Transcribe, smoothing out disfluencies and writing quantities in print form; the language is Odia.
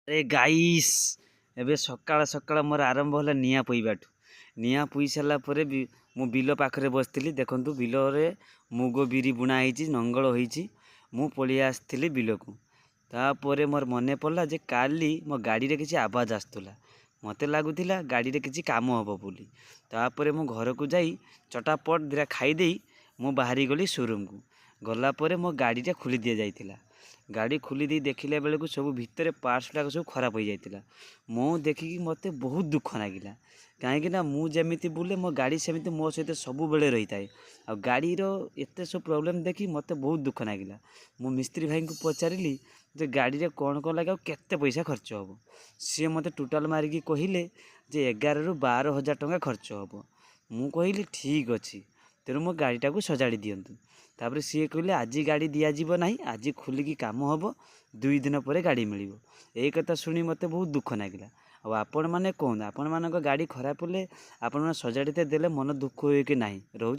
ଆରେ ଗାଇସ୍, ଏବେ ସକାଳ ସକାଳ ମୋର ଆରମ୍ଭ ହେଲା ନିଆଁ ପୋଇବାଠୁ। ନିଆଁ ପୋଇ ସାରିଲା ପରେ ବି ମୁଁ ବିଲ ପାଖରେ ବସିଥିଲି। ଦେଖନ୍ତୁ, ବିଲରେ ମୁଗ ବିରି ବୁଣା ହେଇଛି, ନଙ୍ଗଳ ହୋଇଛି। ମୁଁ ପଳେଇ ଆସିଥିଲି ବିଲକୁ। ତାପରେ ମୋର ମନେ ପଡ଼ିଲା ଯେ କାଲି ମୋ ଗାଡ଼ିରେ କିଛି ଆବାଜ ଆସୁଥିଲା। ମୋତେ ଲାଗୁଥିଲା ଗାଡ଼ିରେ କିଛି କାମ ହେବ ବୋଲି। ତାପରେ ମୁଁ ଘରକୁ ଯାଇ ଚଟାପଟ ଦୁଇଟା ଖାଇଦେଇ ମୁଁ ବାହାରି ଗଲି ସୋରୁମ୍କୁ। ଗଲା ପରେ ମୋ ଗାଡ଼ିଟା ଖୋଲି ଦିଆଯାଇଥିଲା। ଗାଡ଼ି ଖୋଲି ଦେଇ ଦେଖିଲା ବେଳକୁ ସବୁ ଭିତରେ ପାର୍ଟସ୍ ଗୁଡ଼ାକ ସବୁ ଖରାପ ହୋଇଯାଇଥିଲା। ମୁଁ ଦେଖିକି ମୋତେ ବହୁତ ଦୁଃଖ ଲାଗିଲା, କାହିଁକିନା ମୁଁ ଯେମିତି ବୁଲେ, ମୋ ଗାଡ଼ି ସେମିତି ମୋ ସହିତ ସବୁବେଳେ ରହିଥାଏ। ଆଉ ଗାଡ଼ିର ଏତେ ସବୁ ପ୍ରୋବ୍ଲେମ୍ ଦେଖି ମୋତେ ବହୁତ ଦୁଃଖ ଲାଗିଲା। ମୁଁ ମିସ୍ତ୍ରୀ ଭାଇଙ୍କୁ ପଚାରିଲି ଯେ ଗାଡ଼ିରେ କ'ଣ କ'ଣ ଲାଗିବ ଆଉ କେତେ ପଇସା ଖର୍ଚ୍ଚ ହେବ। ସିଏ ମୋତେ ଟୋଟାଲ୍ ମାରିକି କହିଲେ ଯେ 11ରୁ 12 ହଜାର ଟଙ୍କା ଖର୍ଚ୍ଚ ହେବ। ମୁଁ କହିଲି, ଠିକ୍ ଅଛି, ତେଣୁ ମୋ ଗାଡ଼ିଟାକୁ ସଜାଡ଼ି ଦିଅନ୍ତୁ। ତାପରେ ସିଏ କହିଲେ, ଆଜି ଗାଡ଼ି ଦିଆଯିବ ନାହିଁ, ଆଜି ଖୋଲିକି କାମ ହେବ, 2 ଦିନ ପରେ ଗାଡ଼ି ମିଳିବ। ଏଇ କଥା ଶୁଣି ମୋତେ ବହୁତ ଦୁଃଖ ଲାଗିଲା। ଆଉ ଆପଣମାନେ କୁହନ୍ତୁ, ଆପଣମାନଙ୍କ ଗାଡ଼ି ଖରାପ ହେଲେ ଆପଣମାନେ ସଜାଡ଼ିତେ ଦେଲେ ମନ ଦୁଃଖ ହୁଏ କି ନାହିଁ? ରହୁଛି।